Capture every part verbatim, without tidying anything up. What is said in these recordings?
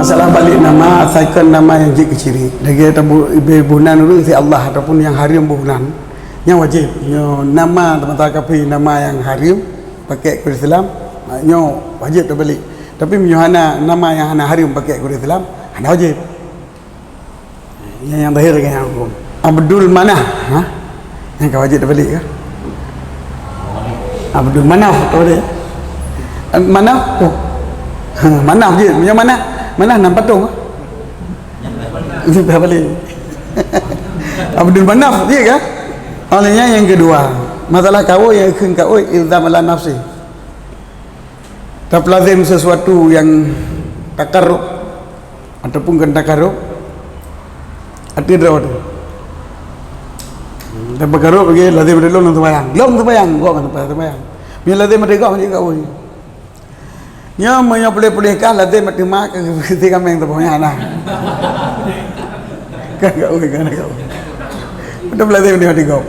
Salah balek nama, asalkan nama nyang jeuet keu syirik. Lagèe tabu-, ibe bunan ureueng si Allah ataupun nyang hareuem bunan, nyan wajéb. Nyoe nama teumata kaphé, nama nyang hareuem pakèk keu Islam, nyoe wajéb tabalek. Tapi meunyoe hana, nama nyang hana hareuem pakèk keu Islam, hana wajéb. Nyang, nyang zahir lagèe nyan huköm. Abdul Manah, ha? Nyang ka wajéb tabalek ka? Abdul Manaf tabalek. Eh, Manaf? Oh. Ha, Manaf jeuet. Meunyoe Manah, Manah nan patong, ha? Tabalek. Abdul Manaf jeuet ka? Oleh nyan nyang keudua, masalah kawôi nyang kheun kawôi ilzam ala nafsi. Tapeulazem sesuatu nyang takarub ataupun kon takarub, ateueh droe teuh. Dan takarub lagèe lazem ateueh lôn lam seumayang. Lôn seumayang, gob ngon seumayang. Meunyoe lazem ateueh gob, jeuet kawôi. Nyoe meunyoe puléh-puléh kah lazem ateueh ma, keu si kaméng teuh nyan nah. Kan kawôi, kan kawôi. Beutôi lazem ateueh gob.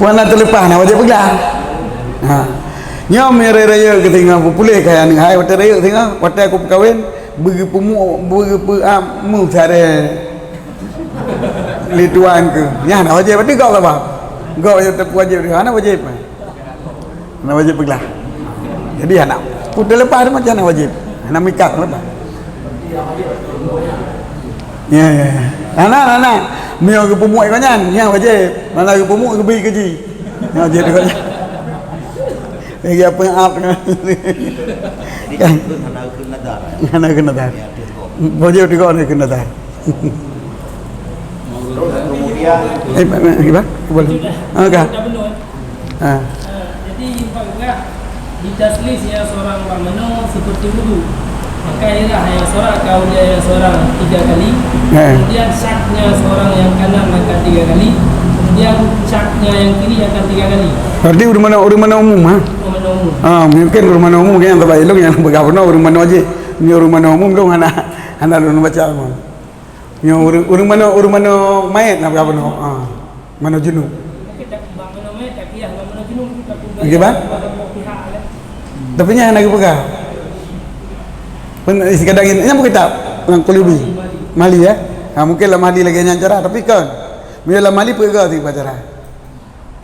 Wan na teuleupah na wajéb peugah. Ha. Nyoe meunyoe rayeuk-rayeuk geutinggai puléh kaya aneuk hai, watèe rayeuk tinggai, watèe aku peukawen, beugeupeumu-, beugeupeue-am mu sare lé tuan keuh. Nyan na wajéb, berarti gob sabab. Gob nyang teupeu wajéb, hana wajéb. Hana wajéb peugah. Jadi hana. Ku teuleupah tu macam hana wajéb. Hana mikat leupah. Ya, ya, ya. Hana, hana. Meunyoe geupeumu iko nyan, nyan wajéb. Mana geupeumu geubi keu ji. Nyan wajéb iko nyan. Lagi apa yang up kan? Jadi, kan? Hana keu nadar. Hana keu nadar. Ya, betul. Wajéb juga hana keu nadar. Terus kemudian Eh, ba-, ba-, ba-, boleh. Ah, ka. Dah penuh, eh? Ha. Ah, jadi, Pak Lurah, di taslis nyang seurang bak manoe seperti wudu. Maka ialah nyang seurang ka ulèe nyang seurang tiga kali. Ha. Kemudian syaknya seurang nyang kanan akan tiga kali. Kemudian syaknya nyang kiri akan tiga kali. Berarti ureueng manoe, ureueng manoe umum, ha? Ureueng manoe umum. Ah, mungkin ureueng manoe umum nyang teubak ilong nyang peugah bunoe ureueng manoe jih. Ni ureueng manoe umum dong hana, hana lôn baca memang. Nyoe ureueng, ureueng manoe, ureueng manoe manyét na bunoe. Ha. Manoe junub. Okey, bak manoe manyét tak kiyah, bak manoe junub tak kiyah. Okey, bang? Tapi nyan hana geupeugah. Pen-, eh, sikadang nyan, nyan buku kitab, lam Qulubi. Mahli, ya. Ha, mungkin lam Mahli lagèe nyan cara, tapi kon. Bila lam Mahli peugah sikadang cara.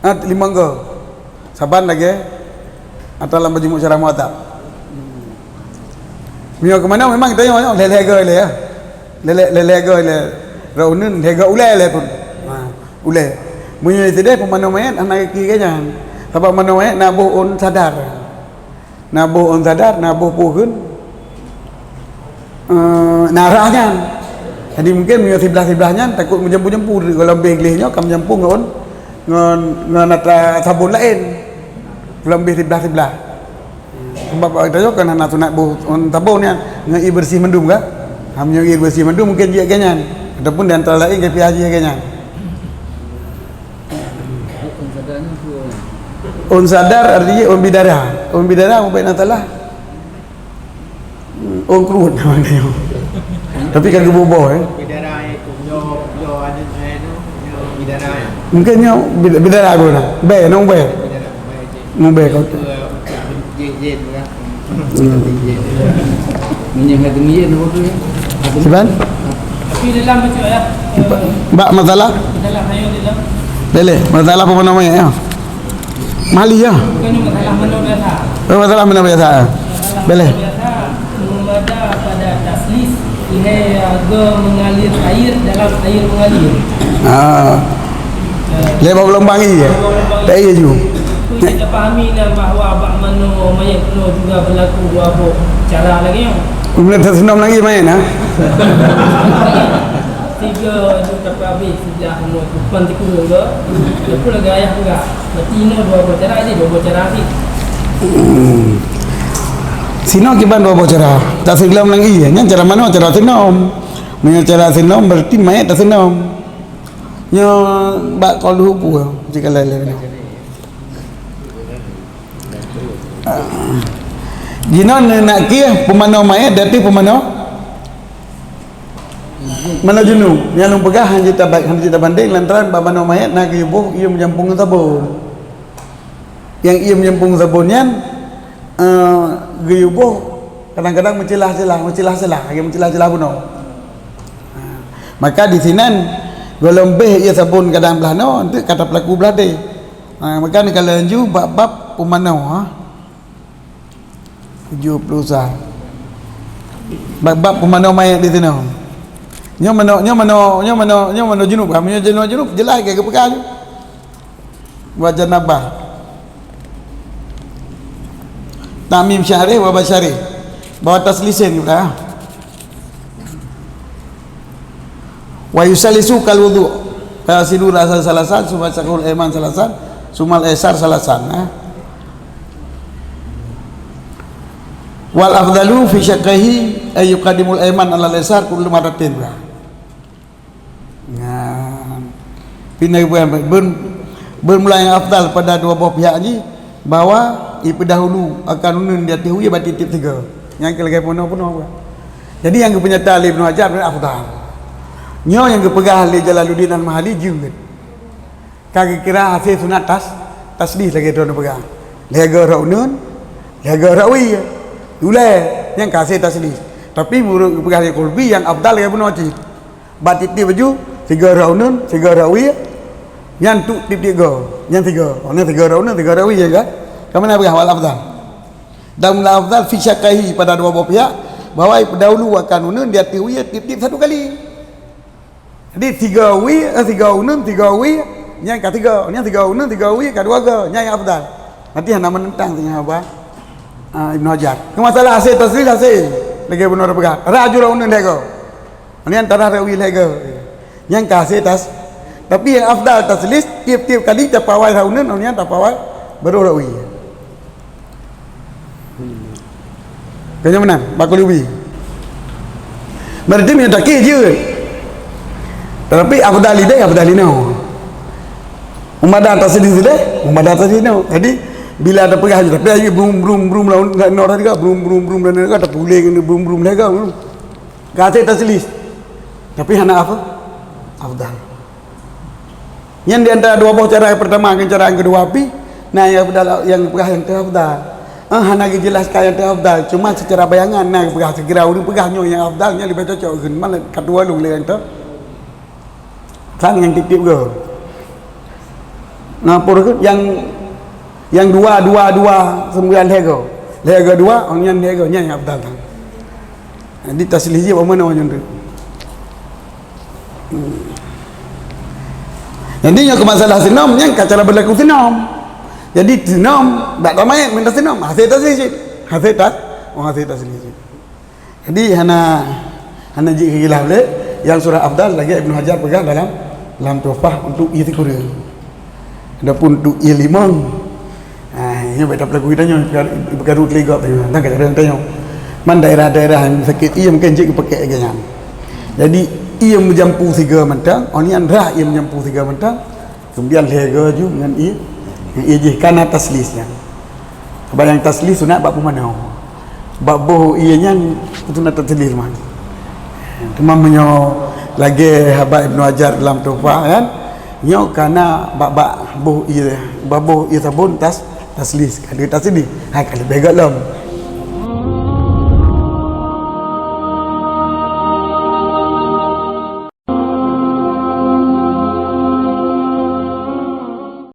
Ah, limong go. Saban lagèe ata lam Majmu' Syarah Muwatta. Meunyoe keu manoe memang tanyoe lhèe-lhèe go ilèe, ya. Lhèe-lhèe, lhèe-lhèe go ilèe. Rot uneun lhèe go ulèe lé pun. Ha, ulèe. Meunyoe sideh pun manoe manyét hana gaki geuh nyan. Sabab manoe manyét na boh ôn sadar. Na boh ôn sadar, na boh peue kheun, eh, na rhah nyan. Jadi mungkin meunyoe siblah-siblah nyan takot meujampu-jampu, kalau lambeh gleh nyoe ka meujampu ngon, ngon, ngon atra sabon laén. Lambeh siblah-siblah. Sebab geutanyoe kan hana sunat boh ôn sabon nyan, ngon ie beureuséh mandum kan. Ha, meunyoe ie beureuséh mandum mungkin jeuet lagèe nyan. Ataupun di antara laén kaifiah jih lagèe nyan. Ôn sadar artinya ôn bidara. Ôn bidara mungkin adalah, hmm, ôn keruet nama dia. Tapi kan geuboh-boh, eh. Bidara itu, yo, yo, ada saya tu, yo, bidara. Mungkin nyoe bid-, bidara guna. Bè, nong bè. Bidara, bidara. Nong bè kau tu. Itu, eh, jin, jin, ya. Hmm. Meunyoe hati ngiyen apa tu, ya? Siban? Tapi dalam betul, ya. Bak masalah? Dalam ayo dalam. Lele, masalah apa nama ya? Mahli, ya? Bukan masalah manoe biasa. Oh, masalah manoe biasa. Masalah Boleh. Manoe biasa, meumada pada taslis, ihai hareuga mengalir air dalam air mengalir. Ah. Lewat gelombang ie, ya? Tak iya ju. Itu kita pahami dan bahawa bak manoe manyét keunoe juga berlaku dua boh cara lagèe nyoe. Mula taseunom lagi main, ha? Tiga ju tapi habis, siblah keunoe, bukan tiga juga. Lepas lagi ayah juga. Berarti inoe dua boh cara, jadi dua boh cara habis. Hmm. Sinoe kiban dua boh cara. Taseunom lagi, ya? Nyan cara manoe? Cara seunom. Meunyoe cara seunom, berarti manyét taseunom. Nyoe bak kaul luhur peue, cit ka lhèe-lhèe nyoe. Ah. Jinoe neunak keuh peumanoe manyét, berarti peumanoe manoe junub. Nyang lôn peugah hana jeuet taba-, hana jeuet tabandeng lantaran bak manoe manyét na keuh boh ie meujampong ngon sabon. Nyang ie meujampong ngon sabon nyan eh, geuyue boh kadang-kadang meuceulah-ceulah, meuceulah-ceulah, lagèe meuceulah-ceulah bunoe. Ha, maka di sinan gohlom beh ie sabon kadang blah noe, enteuk ka tapeulaku blah deh. Ha, maka neukalon ju bab-bab peumanoe, ha. Tujuh puluh sa. Bab-bab peumanoe manyét di sinoe. Nyoe manoe, nyoe manoe, nyoe manoe, nyoe manoe junub, ha, meunyoe manoe junub, jeulaih ka geupeugah ju. Wa janabah. Ta'mim sya'rih wa basyarih. Bahwa taslisin geupeugah. Wa yusalisu kal wudu. Fa yasilu ra'sa salasan, summa syaqul aiman salasan, sumal aisar salasan, eh. Wal afdalu fi syaqqaihi ay yuqaddimul aiman alal aisar kullu marratin. Nah, pindah ibu yang ber-, bermula yang afdal pada dua boh pihak ji, bahwa ipeudahulu akan uneun di ateueh wie bak tiep-tiep sigoe. Nyang keu lagèe peunoh-peunoh buet. Jadi nyang geupeunyata lé Ibnu Hajar adalah afdal. Nyoe nyang geupeugah lé Jalaluddin Al-Mahali jeuet. Ka geukira hase sunat tas-, taslih lagèe droeneuh peugah. Lhèe goe rhot uneun, lhèe goe rhot wie. Ulèe, nyang ka hase taslih. Tapi meunurot geupeugah lé Qurtubi nyang afdal lagèe bunoe cit. Bak tiep-tiep baju, sigoe rhot uneun, sigoe rhot wie, nyan tu tiep-tiep goe, nyan sigoe. Oh, nyan sigoe rhot uneun, sigoe rhot wie, ya kan? Ka meunan peugah wal afdal. Dan wal afdal fi syaqqaihi pada dua boh pihak, bahwa ipeudahulu akan uneun di ateueh wie tiep-tiep satu kali. Jadi, sigoe wie, eh, sigoe uneun, sigoe wie, nyan ka sigoe. Nyan sigoe uneun, sigoe wie, ka dua goe. Nyan nyang afdal. Berarti hana menentang dengan apa, ah, Ibnu Hajar. Keu masalah hase taslih, hase. Lagèe bunoe tapeugah. Rhot ju rhot uneun lhèe goe. Nyan tarhah rhot wie lhèe goe. Nyan ka hase tas-, tapi nyang afdal taslih, tiep-tiep kali tapawai rhot uneun, nyan tapawai baru rhot wie. Keu nyoe meunan, bak Qurtubi. Berarti meunyoe takheun jeuet. Tapi afdal ideh, afdal inoe. Meumada taslih ideh, meumada taslih inoe. Jadi, bila tapeugah jeuet, tapi ayo brum, brum, brum, lawan nggak inoe tadi kan, brum, brum, brum, dan kan tapuléh keunoe brum, brum, lhèe goe. Ka hase taslih. Tapi hana apa? Afdal. Nyan di antara dua boh cara, yang pertama ngon cara yang kedua pih, na nyang peugah, nyang peugah nyang teuh afdal. Eh, hana geujelaskan nyang teuh afdal, cuma secara bayangan na geupeugah, sigira ureueng peugah nyoe nyang afdal, nyan leubeh cocok keu mana ka tuwoe lôn lé nyang teuh. Sang nyang tiep-tiep goe. Ngapur keu nyang, nyang dua, dua, dua, seumbilan lhèe goe. Lhèe goe dua, oh, nyan lhèe goe, nyan nyang afdal. Jadi taslih jih bak meunoe nyan tu. Hmm. Jadi nyoe keu masalah sinom nyan ka cara berlaku sinom. Jadi sinom bak tamait minta sinom, hase taslih cit. Hase tas-, oh, hase taslih cit. Jadi hana, hana jeuet keu khilaf lé, nyang surah afdal lagèe Ibnu Hajar peugah dalam, dalam Tuhfah untuk ie sikureueng. Adapun untuk ie limong, ha, nyoe bak tapeulaku geutanyoe, ipeugah-, ipeugah rhot lé gob tanyoe, dan kadang-kadang tanyoe. Man daerah-daerah nyang sakét ie mungken jeuet geupakék lagèe nyan. Jadi ie meujampu sigoe mantong, oh nyan rhah ie meujampu sigoe mantong, kemudian lhèe goe ju ngon ie, ngon ie jih ka na taslih nyan. Sabab nyang taslih sunat bak peumanoe. Bak boh ie nyan sunat taslih teuma. Teuma meunyoe lagèe haba Ibnu Hajar dalam Tuhfah kan, nyoe ka na bak, bak boh ie, bak boh ie sabon tas-, taslih, ka lheueh taslih. Hai ka leubeh gohlom.